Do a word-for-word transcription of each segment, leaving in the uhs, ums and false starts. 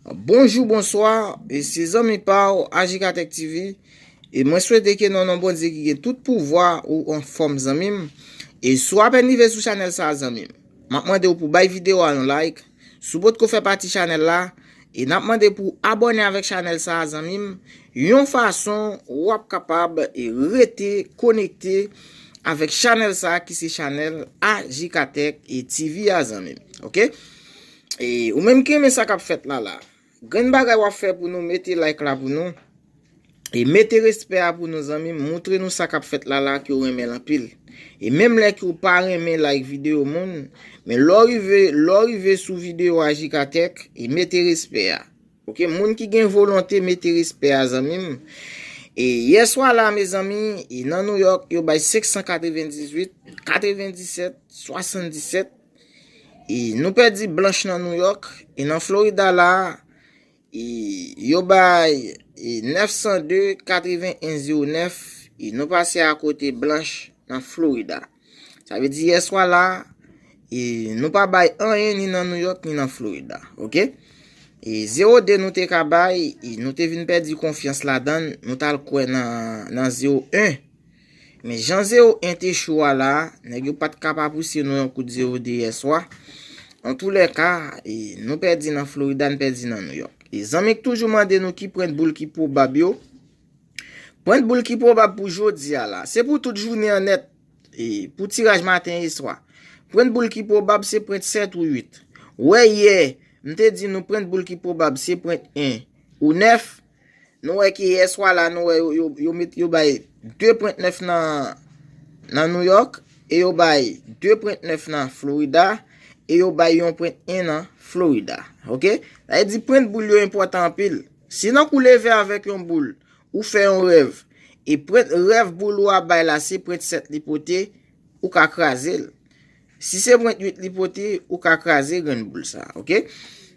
Bonjou, bonswa, e se zanmi pa w, Ajikatèk T V, e mwen swete ke nan non Bondye ki gen tout pouvwa ou anfòm, zanmi m. E si w apèn rive sou chanèl sa a, zanmi m, m ap mande w pou bay videyo a yon like. Si w potko fè pati chanèl la, e n ap mande pou abòne avèk chanèl sa a, zanmi m, yon fason w ap kapab e rete konekte avèk chanèl sa a ki se chanèl Ajikatèk e T V a, zanmi m. Oke? E ou menm ki renmen sa k ap fèt la la, grenn bagay w ap fè pou nou, mete like la pou nou. E mete respè a pou nou, zanmi m, moutre nou sa k ap fèt la la, ke w renmen l anpil. E menm lè ke w pa renmen like videyo moun, men lè w rive, lè w rive sou videyo Ajikatèk, e mete respè a. Oke, moun ki gen volonte, mete respè a, zanmi m. E yèswa la, mezanmi, e nan Nouyòk, yo bay senk san katrevendizuit, katrevendisèt, swasanndisèt. E nou pèdi blanch nan Nouyòk. E nan Florida la, e yo bay, e nèf san de, katreven en zewo nèf. E nou pase akote blanch nan Florida. Sa vle di yèswa la, e nou pa bay anyen ni nan Nouyòk, ni nan Florida. Oke? E zewo de nou te ka bay, e nou te vin pèdi konfyans ladan l, nou t al kwè nan, nan zewo en. Men jan zewo en te cho a la, nèg yo pa t ka pa pouse nou yon kout zewo de yèswa. Antoulèka, e nou pèdi nan Florida, n pèdi nan Nouyòk. E zanmi k toujou mande nou ki pwent boul ki pwobab yo. Pwent boul ki pwobab pou jodi a la, se pou tout jounen an nèt, e pou tiraj maten e swa. Pwent boul ki pwobab se pwent sèt ou uit. Wè yè, m te di nou pwent boul ki pwobab se pwent en ou nèf. Nou wè ke yèswa la, nou wè yo, yo, yo met, yo bay de pwent nèf nan, nan Nouyòk, e yo bay de pwent nèf nan Florida, e yo bay yon pwent en nan Florida. Oke? Sa vle di pwent boul yo enpòtan anpil. Si nan kou leve avèk yon boul, ou fè yon rèv, e pwent, rèv boul ou a bay la, se pwent sèt li pote, ou ka kraze l. Si se pwent uit li pote, ou ka kraze grenn boul sa, oke?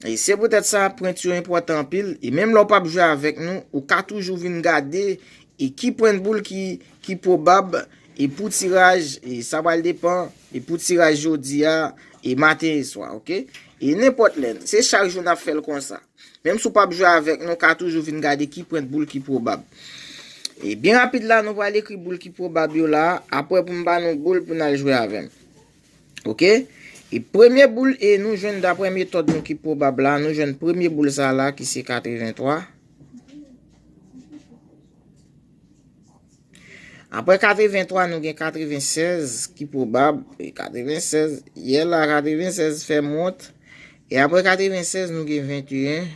E se poutèt sa, pwent yo enpòtan anpil, e menm lè w p ap jwe avèk nou, ou ka toujou vin gade, e ki pwent boul ki, ki pwobab, e pou tiraj, e sa pral depann, e pou tiraj jodi a, e maten e swa, oke? E nenpòt lè, se chak jou n ap fè l konsa. Menm si w p ap jwe avèk nou, w ka toujou vin gade ki pwent boul ki pwobab. E byen rapid la, nou pral ekri boul ki pwobab yo la, apre pou m ba nou boul pou n al jwe avè m. Oke? E premye boul, e nou jwenn daprè metòd nou ki pwobab la, nou jwenn premye boul sa la ki se katrevenntwa. Apre katrevenntwa, nou gen katrevensèz ki pwobab. E katrevensèz, yè la, katrevensèz fè m wont. E apre katrevensèz, nou gen venteyen.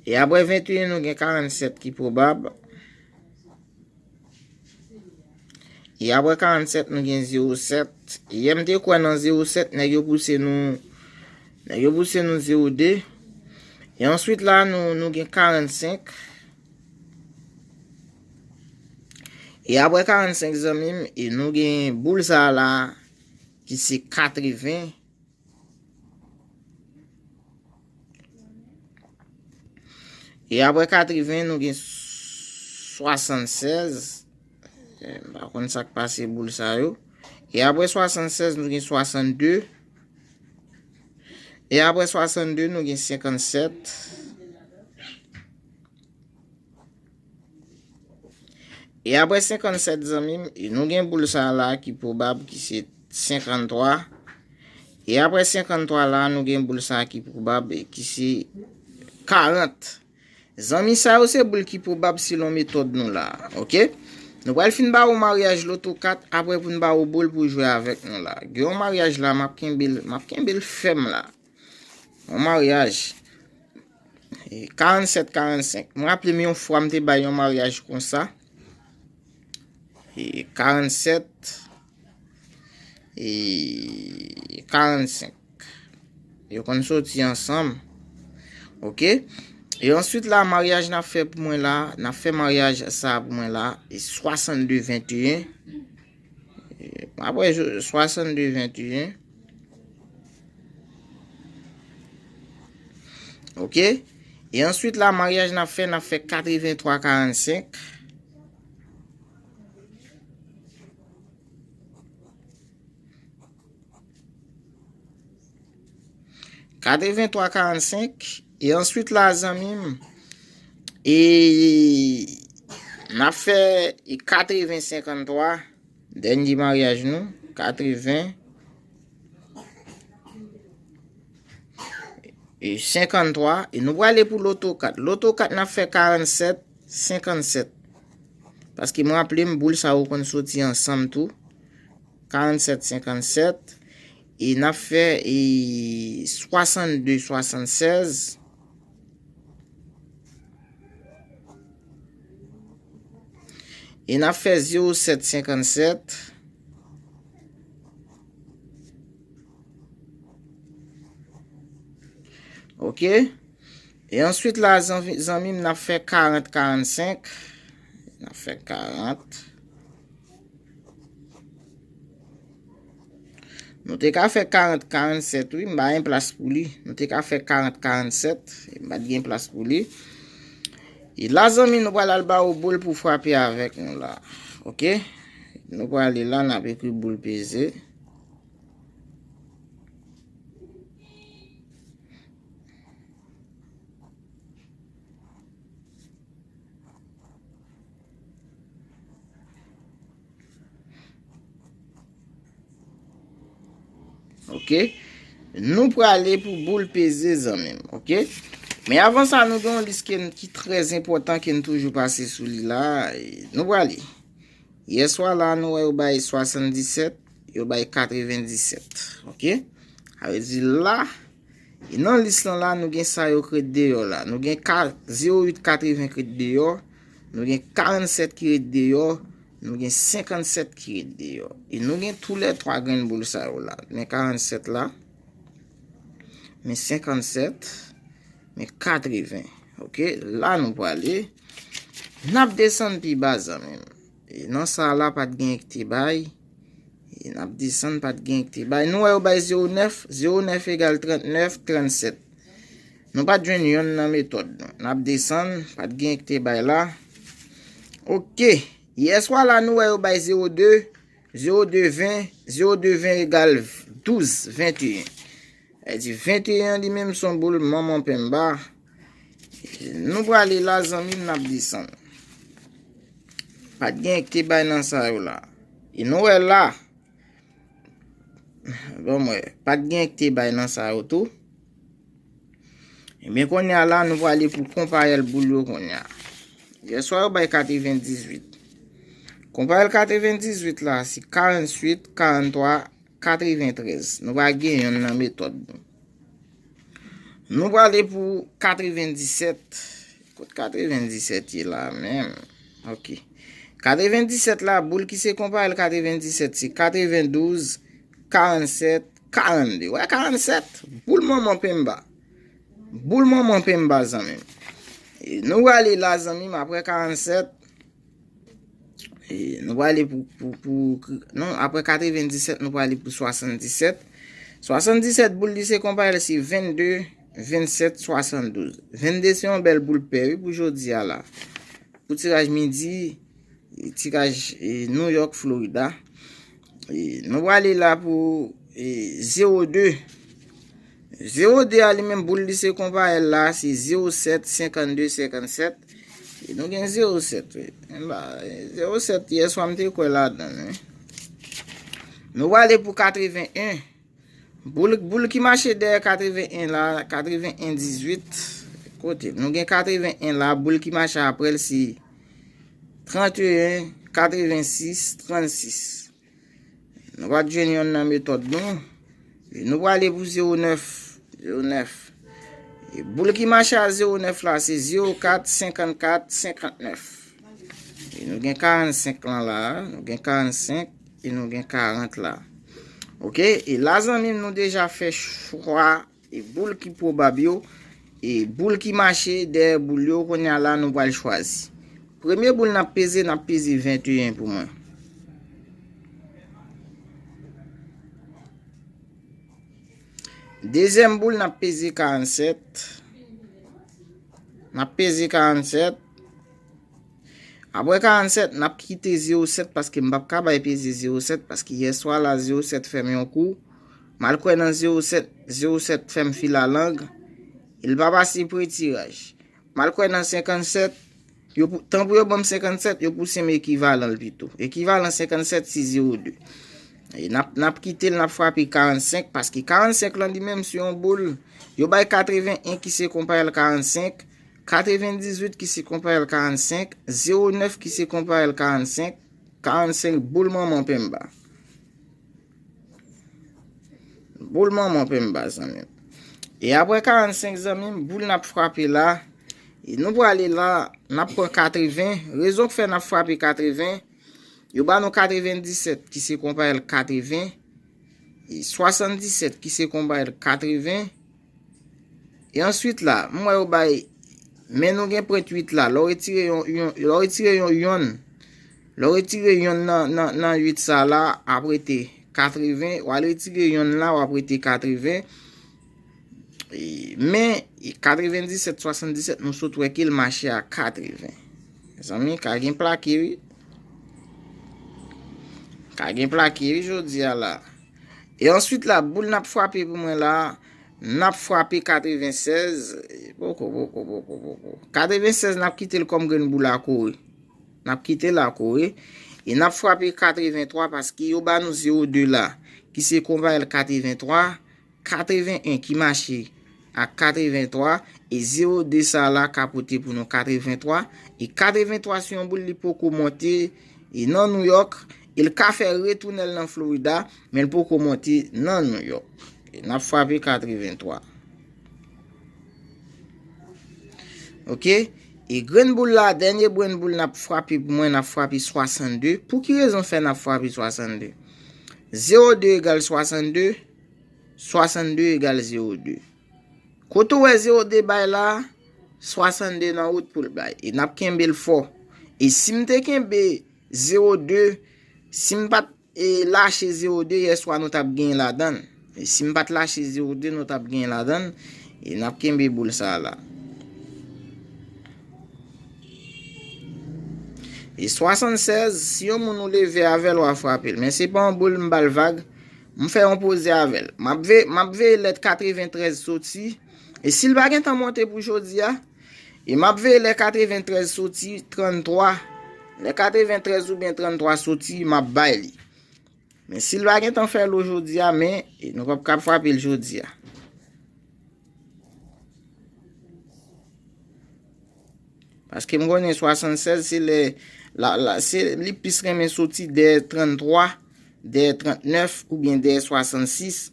E apre venteyen, nou gen karannsèt ki pwobab. E apre karannsèt, nou gen zewo sèt. Yè m te kwè nan zewo sèt, nèg yo pouse nou, nèg yo pouse nou zewo de. E answit la, nou, nou gen karannsenk. E apre karannsenk, zanmi m, e nou gen boul sa a la, ki se katreven. E apre katreven, nou gen swasannsèz. E, m pa konn sa k pase boul sa yo. E apre swasannsèz, nou gen swasannde. E apre swasannde, nou gen senkannsèt. E apre senkannsèt, zanmi m, e nou gen boul sa a la ki pwobab, ki se senkanntwa. E apre senkanntwa la, nou gen boul sa a ki pwobab, e ki se karant. Zanmi, sa yo se boul ki pwobab selon metòd nou la, oke? Nou pral fin ba ou maryaj loto kat, apre pou n ba ou boul pou jwe avèk nou la. Gen yon maryaj la, m ap kenbe l, m ap kenbe l fèm la. Yon maryaj. E, karannsèt karannsenk. Mwen raple m yon fwa m te bay yon maryaj konsa. E, karannsèt. E, karannsenk. Yo konn soti ansanm. Oke? E answit la, maryaj n ap fè pou mwen la, n ap fè maryaj sa a pou mwen la, e swasannde venteyen. E, apre, swasannde venteyen. Oke? E answit la, maryaj n ap fè, n ap fè katrevenntwa karannsenk. Katreven twa karannsenk. E answit la, zanmi m, e n ap fè katreven senkanntwa, dènye maryaj nou, katreven e senkanntwa, e nou prale pou loto kat. Loto kat, n ap fè karannsèt senkannsèt. Paske m raple m, boul sa yo konn soti ansanm tou. Karannsèt senkannsèt. E n ap fè, e, swasannde swasannsèz. E n ap fè zewo sèt senkannsèt. Ok. E answit la, zanmi, zanmi m, n ap fè karant karannsenk. N ap fè karant. Nou te ka fè karant karannsèt, wi, m pa gen plas pou li. Nou te ka fè karant karannsèt, m pa t gen plas pou li. E la, zanmi, nou pral al ba ou boul pou frape avèk nou la. Ok? Nou prale la, n ap ekri boul peze. Ok. Nou prale pou boul peze, zanmi m. Ok. Men avan sa, nou gen yon lis ke n, ki trè enpòtan, ke n toujou pase sou li la. E nou prale. Yèswa la, nou wè yo bay swasanndisèt, yo bay katrevendisèt. Ok? Sa vle di la, e nan lis lan la, nou gen sa yo k ret deyò la. Nou gen ka, zewo uit katreven k ret deyò, nou gen karannsèt ki ret deyò, nou gen senkannsèt ki ret deyò. E nou gen toulètwa grenn boul sa yo la. Men karannsèt la, men senkannsèt, men katreven. Ok, la nou prale. N ap desann pi ba, zanmi m. E nan sa la, pa t gen k te bay. E n ap desann, pa t gen k te bay. Nou wè yo bay zewo nèf, zewo nèf egal trannèf, trannsèt. Nou pa t jwenn yonn nan metòd nou. N ap desann, pa t gen k te bay la. Ok. Yèswa la, nou wè yo bay zewo de, zewo de ven, zewo de ven egal douz, venteyen. Sa vle di venteyen an li menm se yon boul manman penba. Nou prale la, zanmi m, n ap desann. Pa t gen k te bay nan sa yo la. E nou wè la. Bon, mwen, pa t gen k te bay nan sa yo tou. Ebyen, kounye a la, nou prale pou konpayèl boul yo kounye a. Yèswa yo bay katrevendizuit. Konpayèl katrevendizuit la, se karantuit, karanntwa, katreventrèz. Nou pa gen yonn nan metòd nou. Nou prale pou katrevendisèt. Kot katrevendisèt ye la menm? Ok. Katrevendisèt la, boul ki se konpayèl katrevendisèt, se katrevendouz, karannsèt, karannde. Wè, karannsèt, boul manman penba. Boul manman penba, zanmi m. E nou prale la, zanmi m, apre karannsèt, e nou prale pou, pou, pou, non, apre katrevendisèt, nou prale pou swasanndisèt. Swasanndisèt, boul li se konpayèl, se vennde, vennsèt, swasanndouz. Vennde se yon bèl boul pè, wi, pou jodi a la. Pou tiraj midi, tiraj, e, New York, Florida. E, nou prale la pou, e, zewo de. Zewo de a li menm, boul li se konpayèl la, se zewo sèt, senkannde, senkannsèt. E nou gen zewo sèt, wi. Enben, e, zewo sèt, yèswa m te kwè ladan l, wi. Nou prale pou katreven en. Boul, boul ki mache dèyè katreven en la, katreven en dizuit. Kote? Nou gen katreven en la, boul ki mache apre l se tranteyen, katrevensis, trannsis. Nou pa t jwenn yonn nan metòd nou. E nou prale pou zewo nèf, zewo nèf. E boul ki mache a zewo nèf la, se zewo kat, senkannkat, senkannèf. E nou gen karannsenk lan la, nou gen karannsenk e nou gen karant la. Ok, e la, zanmi m, nou deja fè chwa e boul ki pwobab yo, e boul ki mache dèyè boul yo, kounye a la, nou pral chwazi. Premye boul n ap peze, n ap peze venteyen pou mwen. Dezyèm boul, n ap peze karannsèt. N ap peze karannsèt. Apre karannsèt, n ap kite zewo sèt paske m p ap ka bay peze zewo sèt paske yèswa la, zewo sèt fè m yon kou. M al kwè nan zewo sèt, zewo sèt fè m filalang. E l pa pase pretiraj. M al kwè nan senkannsèt, yo pou, tan pou yo ban m senkannsèt, yo pouse m ekivalan l pito. Ekivalan senkannsèt se zewo de. E n ap, n ap kite l, n ap frape karannsenk, paske karannsenk lan li menm se yon boul. Yo bay katreven en ki se konpayèl karannsenk, katrevendizuit ki se konpayèl karannsenk, zewo nèf ki se konpayèl karannsenk, karannsenk boul manman penba. Boul manman penba, zanmi m. E apre karannsenk, zanmi m, boul n ap frape la. E nou prale la, n ap pran katreven. Rezon k fè n ap frape katreven, yo ba nou katrevendisèt ki se konpayèl katreven, e swasanndisèt ki se konpayèl katreven. E answit la, m wè yo bay, men nou gen pwent uit la. Lè w retire yon, yon, lè w retire yon, yonn, lè w retire yonn nan, nan, nan uit sa la, ap rete katreven, w al retire yonn la, w ap rete katreven. E, men, e katrevendisèt swasanndisèt, nou sot wè ke l mache a katreven. Mezanmi, ka gen plake, wi. Ka gen plake, wi, jodi a la. E answit la, boul n ap frape pou mwen la, n ap frape katrevensèz. Poko, poko, poko, poko. Katrevensèz, n ap kite l kòm grenn boul a kore. N ap kite l a kore. E n ap frape katreventwa paske yo ba nou zewo de la, ki se konpayèl katreventwa, katreven en ki mache ak katreventwa, e zewo de sa la ka pote pou nou katreventwa. E katreventwa se yon boul li poko monte, e nan Nouyòk, e l ka fè retounen l nan Florida, men l poko monte nan Nouyòk. E n ap frape katreventwa. Oke? E grenn boul la, dènye grenn boul n ap frape pou mwen, n ap frape swasannde. Pou ki rezon fè n ap frape swasannde? Zewo de egal swasannde, swasannde egal zewo de. Kote w wè zewo de bay la, swasannde nan wout pou l bay. E n ap kenbe l fò. E si m te kenbe zewo de, si m pa t, e, lache zewo de, yèswa nou t ap genyen ladan l. E si m pa t lache zewo de, nou t ap genyen ladan l. E n ap kenbe boul sa a la. E swasannsèz, si yon moun ou leve avè l, w a frape l. Men se pa yon boul m ba l vag, m fè yon poze avè l. M ap ve-, m ap veye lè katreventrèz soti. E si l pa gentan monte pou jodi a, e m ap veye lè katreventrèz soti, tranntwa. Lè katreventrèz oubyen tranntwa soti, m ap bay li. Men si l pa gentan fè lo jodi a, men, e, nou p ap kab frape l jodi a. Paske m konnen swasannsèz, se lè, la, la, se, li plis renmen soti dèyè tranntwa, dèyè trantnèf oubyen dèyè swasannsis.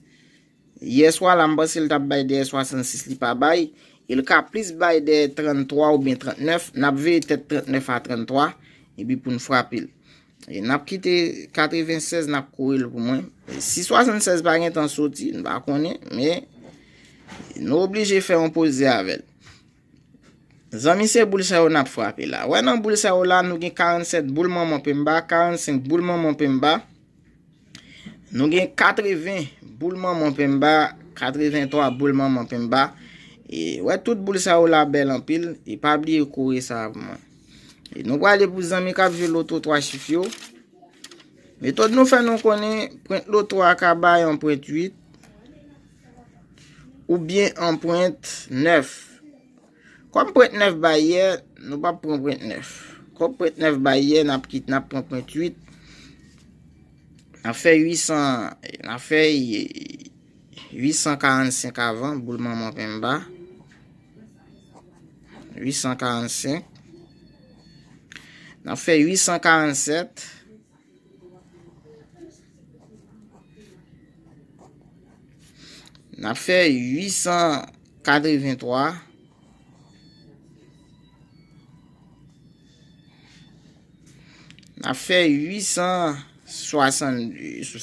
Yèswa la, m panse l t ap bay dèyè swasannsis, li pa bay. E l ka plis bay dèyè tranntwa oubyen trantnèf. N ap veye tèt trantnèf a tranntwa, epi pou n frape l. E n ap kite katrevensèz, n ap kore l pou mwen. E si swasannsèz pa gentan soti, n pa konnen, men nou oblije fè yon poze avè l. Zanmi, se boul sa yo n ap frape la. Wè nan boul sa yo la, nou gen karannsèt boul manman penba, karannsenk boul manman penba. Nou gen katreven boul manman penba, katreventwa boul manman penba. E wè tout boul sa yo la bèl anpil. E pa bliye kore sa pou mwen. E nou prale pou zanmi k ap jwe loto twa chif yo. Metòd nou fè nou konnen pwent loto a ka bay yon pwent uit oubyen yon pwent nèf. Kòm pwent nèf bay yè, nou p ap pran pwent nèf. Kòm pwent nèf bay yè, n ap kit, n ap pran pwent uit. N ap fè uit san, n ap fè uit san karannsenk avan, boul manman penba. Uit san karannsenk. N ap fè uit san karannsèt. N ap fè uit san katreventwa. N ap fè uit san swasann,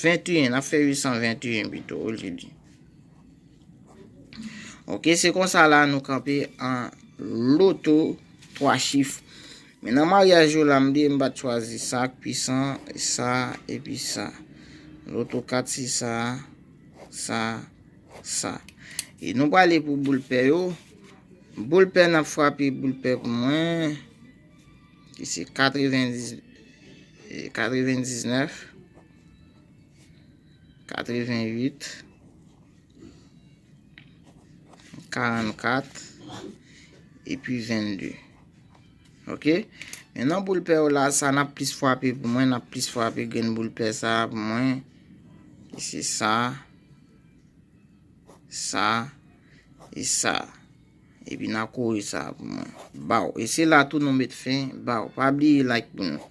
venteyen, n ap fè uit san venteyen pito, olye di. Oke, se konsa la nou kanpe an loto twa chif. Men nan maryaj yo la, m bliye m pa t chwazi sa k pwisan, sa, epi sa. Loto kat se sa, sa, sa. E nou prale pou boul pè yo. Boul pè, n ap frape boul pè pou mwen. Ki se katrevendiz, e, katrevendiznèf, katrevenuit, karannkat, epi vennde. Ok? Men nan boul pè yo la, sa n ap plis frape pou mwen, n ap plis frape grenn boul pè sa a pou mwen. E se sa, sa, e sa. Epi n a kore sa pou mwen. Baw. E se la tou nou met fen. Baw. Pa bliye like pou nou.